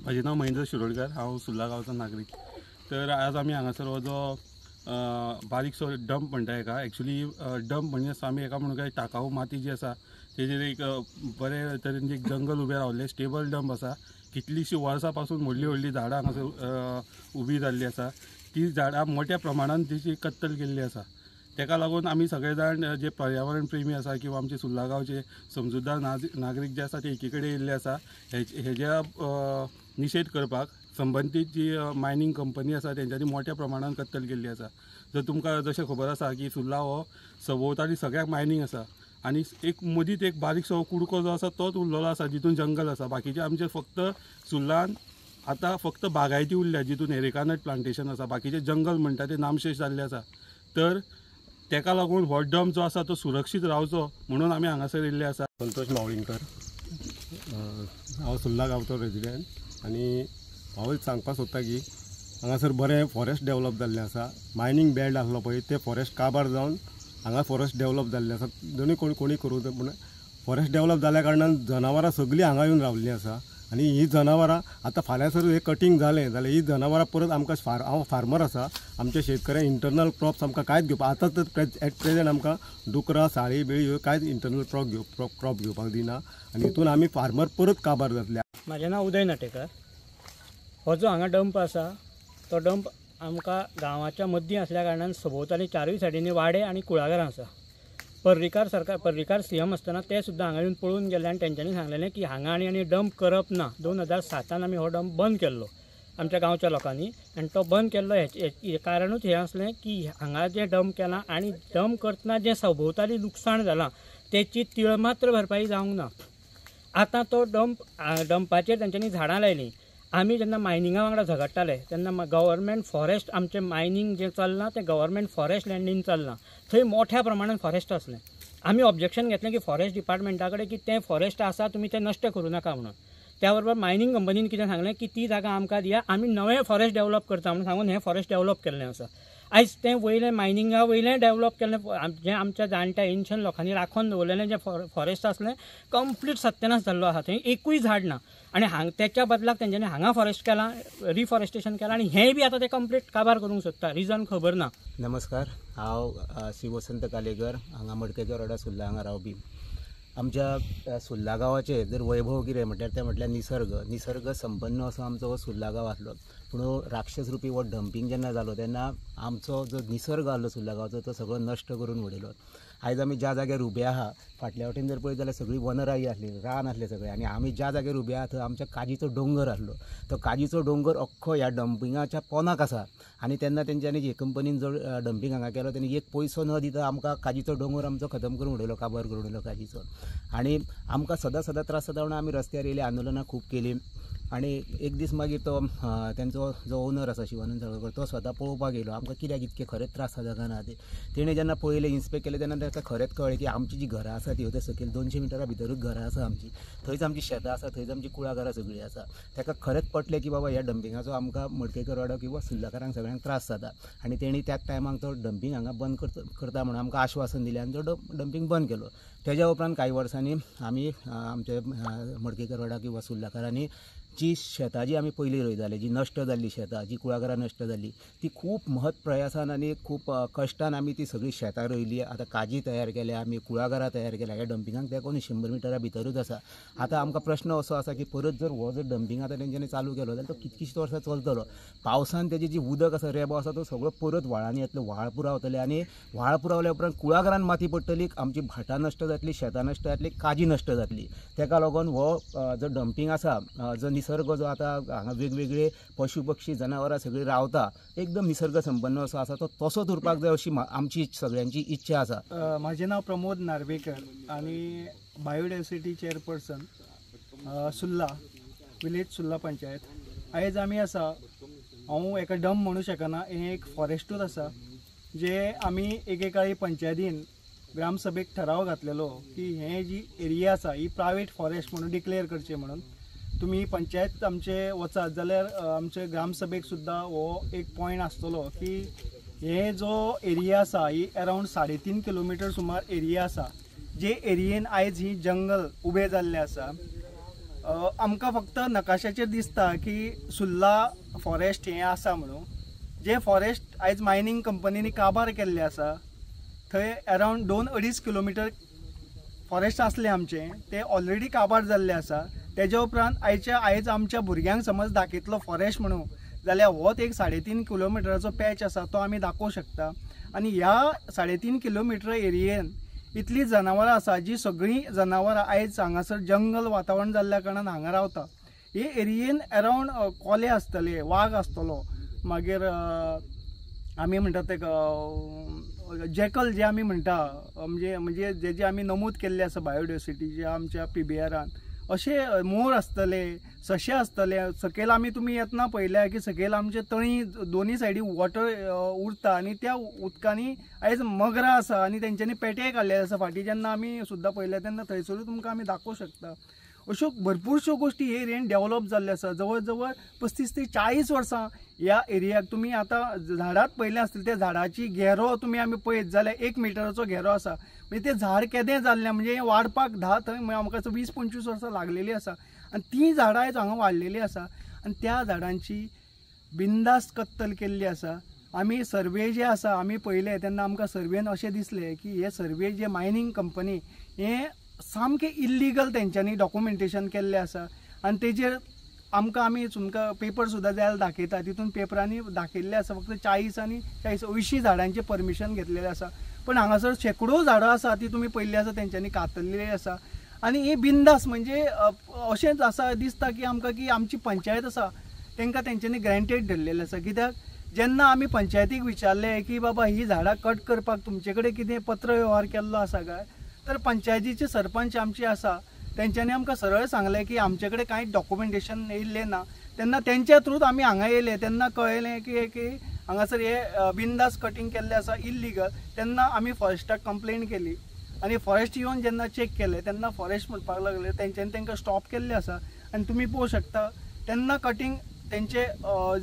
म्हजें नांव महेंद्र शिरोडकर, हांव सुर्ला गांवचो नागरीक. तर आज आमी हांगासर हो जो बारीकसो डंप म्हणटा हेका, एक्चुली डंप म्हणजे आमी हेका म्हणून काय टाकाऊ माती जी आसा तेजेर एक बरे तरेन एक जंगल उबें रावल्लें स्टेबल डंप आसा. कितलींशीं वर्सां पासून व्हडलीं व्हडलीं झाडां हांगासर उबी जाल्लीं आसा. ती झाडां मोठ्या प्रमाणान तेची कत्तल केल्ली आसा. तेका लागून आमी सगळे जाण जे पर्यावरण प्रेमी आसा किंवा आमचे सुर्ला गांवचे समजुतदार नागरीक जे आसा ते एकी कडेन येयल्ले आसा हेज्या निशेध करपाक. संबंदीत जी मायनींग कंपनी आसा तेंच्यांनी मोठ्या प्रमाणान कत्तल केल्ली आसा. जर तुमकां जशें खबर आसा की सुर्ला हो सभोवताली सगळ्याक मायनींग आसा आनी एक मदींच एक बारीकसो कुडको जो आसा तोच उरलेलो आसा जितून जंगल आसा. बाकीचे आमचे फक्त सुर्लान आतां फक्त बागायती उरल्या जितून एरेकानट प्लांटेशन आसा, बाकीचे जंगल म्हणटा ते नामशेश जाल्ले आसा. तर तेका लागून हो डंप जो आसा तो सुरक्षीत रावचो म्हणून आमी हांगासर येयल्ले आसा. संतोष मावळींकर, हांव सुर्ला गांवचो रेजिडेंट आनी हांव सांगपाक सोदता की हांगासर बरें फॉरेस्ट डेवलप जाल्लें आसा. मायनींग बेल्ट आसलो पळय ते फॉरेस्ट काबार जावन हांगा फॉरेस्ट डेवलप जाल्लें आसा. दोनूय कोणी करूं पूण फॉरेस्ट डेवलप जाल्या कारणान जनावरां सगळीं हांगा येवन रावल्लीं आसा आनी ही जनावरां आतां फाल्यां सर हें कटींग जालें जाल्यार ही जनावरां परत आमकां हांव फार्मर आसा, आमच्या शेतकऱ्यांक इंटरनल क्रॉप्स आमकां कांयच घेवपाक आतां तर एट प्रेजेंट आमकां डुकरां साळी बिळी ह्यो कांयच इंटरनल क्रॉप घेवपाक दिना आनी हितून आमी फार्मर परत काबार जातले. म्हाजें नांव उदय नाटेकर. हो जो हांगा डंप आसा तो डंप आमकां गांवाच्या मदीं आसल्या कारणान सभोवताली चारूय सायडींनी वाडे आनी कुळागरां आसा. पर्रीकार सरकार, पर्रीकार सीएम आसतना ते सुद्दां हांगा येवन पळोवन गेले आनी तेंच्यांनी सांगलेलें की हांगा आनी आनी डंप करप ना. 2007 आमी हो डंप बंद केल्लो आमच्या गांवच्या लोकांनी आनी तो बंद केल्लो हेचें कारणूच हें आसलें की हांगा जें डंप केलां आनी डंप करतना जें सभोवताली लुकसाण जालां तेची तिळमात्र भरपाई जावंक ना. आतां तो डंपाचेर तेंच्यांनी झाडां लायलीं. आमी जेन्ना मायनिंगा वांगडा झगडटाले तेन्ना गव्हर्मेंट फॉरेस्ट आमचें मायनींग जें चल्लां तें गव्हर्मेंट फॉरेस्ट लँडीन चल्लां, थंय मोठ्या प्रमाणान फॉरेस्ट आसलें. आमी ऑब्जेक्शन घेतलें की फॉरेस्ट डिपार्टमेंटा कडेन की तें फॉरेस्ट आसा तुमी तें नश्ट करूं नाका म्हणून. त्या बरोबर मायनींग कंपनीन कितें सांगलें की ती जागा आमकां दिया, आमी नवें फॉरेस्ट डेवलप करता म्हणून सांगून हें फॉरेस्ट डेवलप केल्लें आसा. आयज तें वयलें मायनिंगा वयलें डेवलप केल्लें जें आमच्या जाणट्या एन्शन लोकांनी राखून दवरलेलें जें फॉरेस्ट आसलें कंप्लीट सत्यानाश जाल्लो आसा. थंय एकूय झाड ना आनी हांग तेच्या बदलाक तेंच्यांनी हांगा फॉरेस्ट केलां, रिफॉरेस्टेशन केलां आनी हेंय बी आतां तें कंप्लीट काबार करूंक सोदता. रिजन खबर ना. नमस्कार, हांव श्री वसंत कालेकर, हांगा मडकेकर रोडा सुर्ला हांगा रावपी. आमच्या सुर्ला गांवाचें जर वैभव कितें म्हटल्यार तें म्हटल्यार निसर्ग. निसर्ग संपन्न असो आमचो हो सुर्ला गांव आसलो, पूण राक्षस रुपी हो डंपींग जेन्ना जालो तेन्ना आमचो जो निसर्ग आसलो सुर्ला गांवचो तो सगळो नश्ट करून उडयलो. आयज आमी ज्या जाग्यार उबे आहा फाटल्या वटेन जर पळयत जाल्यार सगळी वनराई आसली, रान आसलें सगळें आनी आमी ज्या जाग्यार उबे आहा थंय आमच्या काजीचो दोंगर आसलो. तो काजीचो दोंगर अख्खो ह्या डंपिंगाच्या पोनाक आसा आनी तेन्ना तेंच्यांनी जे कंपनीन जो डंपींग हांगा केलो तेणी एक पयसो न दिता आमकां काजीचो दोंगर आमचो खतम करून उडयलो, काबार करून उडयलो काजीचो. आनी आमकां सदां सदां त्रास जाता म्हणून आमी रस्त्यार येयले, आंदोलनां खूब केलीं आनी एक दीस मागीर तो तेंचो जो ओनर आसा शिवानंद साळगांवकर तो स्वता पळोवपाक येयलो आमकां कित्याक इतके खरेंच त्रास जाता काय ना ते. तेणें जेन्ना पळयलें, इन्स्पेक्ट केलें तेन्ना ताका खरेंच कळ्ळें की आमची जी घरां आसा ती थंय सकयल 200 मिटरां भितरूच घरां आसा आमची, थंयच आमची शेतां आसा, थंयच आमची कुळागरां सगळीं आसा. ताका खरेंच पटलें की बाबा ह्या डंपिंगाचो आमकां मडकेकर वाडो किंवां सुर्लाकारांक सगळ्यांक त्रास जाता आनी तेणी त्याच टायमाक तो डंपींग हांगा बंद करता म्हणून आमकां आश्वासन दिलें आनी तो डंपींग बंद केलो. तेज्या उपरांत कांय वर्सांनी आमी आमचे मडकेकर वाडा किंवां सुर्लाकारांनी जी शेतां जी आमी पयलीं रोयताले, जी नश्ट जाल्ली शेतां, जी कुळागरां नश्ट जाल्ली ती खूब महत् प्रयासान आनी खूब कश्टान आमी ती सगळीं शेतां रोयली. आतां काजी तयार केल्या आमी, कुळागरां तयार केल्या. ह्या डंपिंगाक तेंकून 100 मिटरां भितरूच आसा. आतां आमकां प्रश्न असो आसा की परत जर हो जर डंपींग आतां तेंच्यांनी चालू केलो जाल्यार तो कितकीशींच वर्सां चलतलो. पावसान तेजें जी उदक आसा, रेबो आसा तो सगळो परत व्हाळांनी येतलो, व्हाळ पुरावतले आनी व्हाळ पुरावल्या उपरांत कुळागरान माती पडटली, आमची भाटां नश्ट जातली, शेतां नश्ट जातली, काजी नश्ट जातली. तेका लागून हो जो डंपींग आसा, जो निसर्ग जो आतां हांगा वेगवेगळे पशु पक्षी जनावरां सगळीं रावता, एकदम निसर्ग संपन्न असो आसा, तो तसोच उरपाक जाय अशी आमची सगळ्यांची इच्छा आसा. म्हाजें नांव प्रमोद नार्वेकर आनी biodiversity chairperson Surla village, Surla panchayat. आयज आमी आसा, हांव एका डंप म्हणूं शकना, हें एक फॉरेस्टूच आसा जे आमी एकेकाळी पंचायतीन ग्रामसभेक ठराव घातलेलो की हें जी एरिया आसा ही प्रायवेट फॉरेस्ट म्हणून डिक्लेअर करचें म्हणून. तुमी पंचायत आमचे वचात जाल्यार आमचे ग्रामसभेक सुद्दां हो एक पॉयंट आसतलो की हे जो एरिया आसा ही अरावंड 3.5 किलोमिटर सुमार एरिया आसा, जे एरियेन आयज ही जंगल उबें जाल्लें आसा. आमकां फक्त नकाशाचेर दिसता की सुर्ला फॉरेस्ट हें आसा म्हणून. जे फॉरेस्ट आयज मायनींग कंपनींनी काबार केल्ले आसा थंय अरावंड 2-2.5 किलोमिटर फॉरेस्ट आसलें आमचें, तें ऑलरेडी काबार जाल्लें आसा. तेज्या उपरांत आयज आमच्या भुरग्यांक समज दाखयतलो फॉरेस्ट म्हणून जाल्यार होच एक 3.5 किलोमिटराचो पॅच आसा तो आमी दाखोवंक शकता. आनी ह्या 3.5 किलोमिटर एरियेन इतलीं जनावरां आसा जी सगळीं जनावरां आयज हांगासर जंगल वातावरण जाल्ल्या कारणान हांगा रावता. हे एरियेन अरावंड कोले आसतले, वाग आसतलो, मागीर आमी म्हणटात ते जॅकल जे आमी म्हणटा, म्हणजे म्हणजे जे आमी नमूद केल्ले आसा बायोडायवर्सिटीच्या आमच्या PBRान, अशे मोर आसतले, सशे आसतले. सकयल आमी तुमी येतना पळयल्या की सकयल आमचे तळी दोनी सायडी वॉटर उरता आनी त्या उदकांनी आयज मगरां आसा आनी तेंच्यांनी पेटे काडलेले आसा. फाटीं जेन्ना आमी सुद्दां पळयल्या तेन्ना थंयसरूय तुमकां आमी दाखोवंक शकता. अश्यो भरपूरश्यो गोश्टी हे एरियेन डेवलप जाल्ल्यो आसा. जवळ जवळ 35 ते 40 वर्सां ह्या एरियाक तुमी आतां झाडांत पळयलें आसतलें, त्या झाडाची घेरो तुमी आमी पळयत जाल्यार 1 मिटराचो घेरो आसा. म्हणजे तें झाड केदें जाल्लें म्हणजे वाडपाक 10 थंय आमकां 20-25 वर्सां लागलेलीं आसा आनी तीं झाडां आयज हांगा वाडलेलीं आसा आनी त्या झाडांची बिंदास्त कत्तल केल्ली आसा. आमी सर्वे जे आसा आमी पळयले तेन्ना आमकां सर्वेन अशें दिसलें की हे सर्वे जे मायनींग कंपनी हें सामकें इल्लिगल तेंच्यांनी डॉक्युमेंटेशन केल्लें आसा आनी तेजेर आमकां आमी तुमकां पेपर सुद्दां जाल्यार दाखयता, तितून पेपरांनी दाखयल्लें आसा फक्त 40 आनी 40 अंयशीं झाडांचें परमिशन घेतलेलें आसा, पण हांगासर शेंकडो झाडां आसा ती तुमी पळयल्ली आसा तेंच्यांनी कातरलेली आसा. आनी ही बिंदास म्हणजे अशेंच आसा दिसता की आमकां की आमची पंचायत आसा तांकां तेंच्यांनी ग्रेंटेड धरलेलें आसा. कित्याक जेन्ना आमी पंचायतीक विचारलें की बाबा ही झाडां कट करपाक तुमचे कडेन कितें पत्र वेव्हार केल्लो आसा काय, तर पंचायतीचे सरपंच आमचे आसा तेंच्यांनी आमकां सरळ सांगलें की आमचे कडेन कांय डॉक्युमेंटेशन येयल्लें ना. तेन्ना तेंच्या थ्रूच आमी हांगा येयले तेन्ना कळयलें की हांगासर हे बिंदास कटींग केल्लें आसा इल्लिगल. तेन्ना आमी फॉरेस्टाक कंप्लेन केली आनी फॉरेस्ट येवन जेन्ना चॅक केलें तेन्ना फॉरेस्ट म्हणपाक लागले तेंच्यांनी तांकां स्टॉप केल्लें आसा. आनी तुमी पळोवंक शकता तेन्ना कटींग तेंचे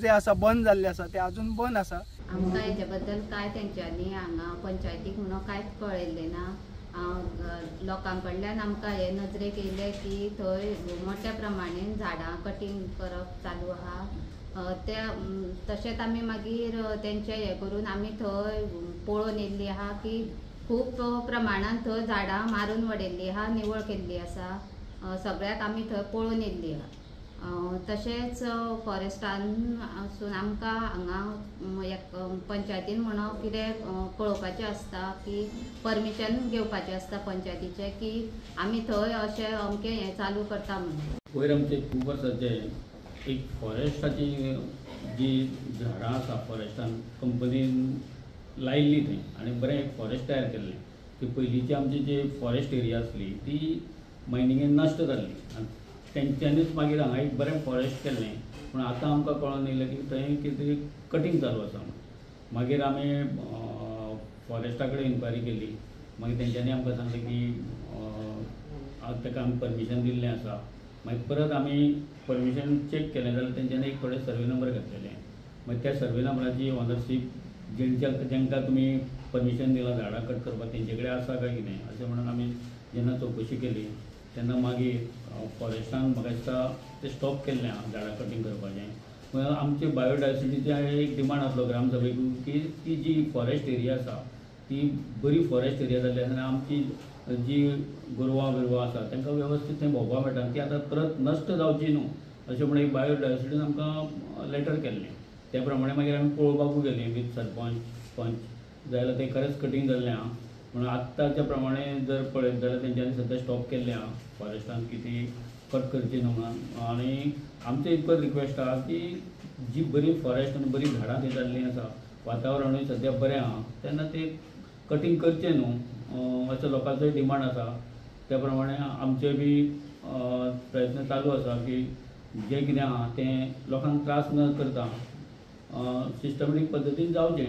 जे आसा बंद जाल्लें आसा तें आजून बंद आसा. आमकां हेजे बद्दल कांय तेंच्यांनी हांगा पंचायतीक म्हणून कांयच कळयल्लें ना. लोकां कडल्यान आमकां हे नजरेक येयलें की थंय मोठ्या प्रमाणेन झाडां कटींग करप चालू आहा. त्या तशेंच आमी मागीर तेंचें हें करून आमी थंय पळोवन येयल्ली आहा की खूब प्रमाणान थंय झाडां मारून वडयल्ली आहा, निवळ केल्ली आसा. सगळ्याक आमी थंय पळोवन येयल्ली आहा. तशेंच फॉरेस्टान आमकां हांगा एक पंचायतीन म्हणून कितें कळोवपाचें आसता की परमिशन घेवपाचें आसता पंचायतीचें की आमी थंय अशें अमकें हें चालू करता म्हणून. वयर आमचे खूब वर्सांचे एक फॉरेस्टाची जी झाडां आसा फॉरेस्टान कंपनीन लायिल्ली थंय आनी बरें एक फॉरेस्ट तयार केल्लें. ती पयलींची आमची जी फॉरेस्ट एरिया आसली ती मायनिंगेन नश्ट जाल्ली आनी तेंच्यांनीच मागीर हांगा एक बरें फॉरेस्ट केल्लें. पूण आतां आमकां कळोन येयलें की थंय कितें कटींग चालू आसा म्हणून. मागीर आमी फॉरेस्टा कडेन इन्क्वायरी केली, मागीर तेंच्यांनी आमकां सांगलें की ताका आमी परमिशन दिल्लें आसा. मागीर परत आमी परमिशन चॅक केलें जाल्यार तेंच्यांनी एक थोडे सर्वे नंबर घातलेले. मागीर त्या सर्वे नंबराची ऑनरशीप जेंकां तुमी परमिशन दिलां झाडां कट करपाक तेंचे कडेन आसा काय कितें अशें म्हणून आमी जेन्ना चवकशी केली तेन्ना मागीर फॉरेस्टान म्हाका दिसता तें स्टॉप केल्लें आहा झाडां कटींग करपाचें. पूण आमचे बायोडायवर्सिटीचे एक डिमांड आसलो ग्रामसभेक की ती जी फॉरेस्ट एरिया आसा ती बरी फॉरेस्ट एरिया जाल्ली आसा आनी आमची जी गोरवां बिरवां आसा तांकां वेवस्थीत थंय भोंवपाक मेळटा आनी ती आतां परत नश्ट जावची न्हू अशें म्हणून एक बायोडायवर्सिटीन आमकां लेटर केल्लें. त्या प्रमाणे मागीर आमी पळोवपाकूय गेलीं वीथ सरपंच पंच जाल्यार तें खरेंच कटींग जाल्लें आहा. पूण आत्ताच्या प्रमाणे जर पळयत जाल्यार तेंच्यांनी सद्या स्टॉप केल्लें आहा फॉरेस्टान की ती कट करची न्हू म्हणून. आनी आमचें इतकोच रिक्वेस्ट आहा की जी बरी फॉरेस्ट आनी बरीं झाडां थंय जाल्लीं आसा, वातावरणूय सद्या बरें आहा, तेन्ना तें कटींग करचें न्हू असो लोकांचोय डिमांड आसा. त्या प्रमाणे आमचे बी प्रयत्न चालू आसा की जें कितें आहा तें लोकांक त्रास न करता सिस्टमॅटीक पद्दतीन जावचें.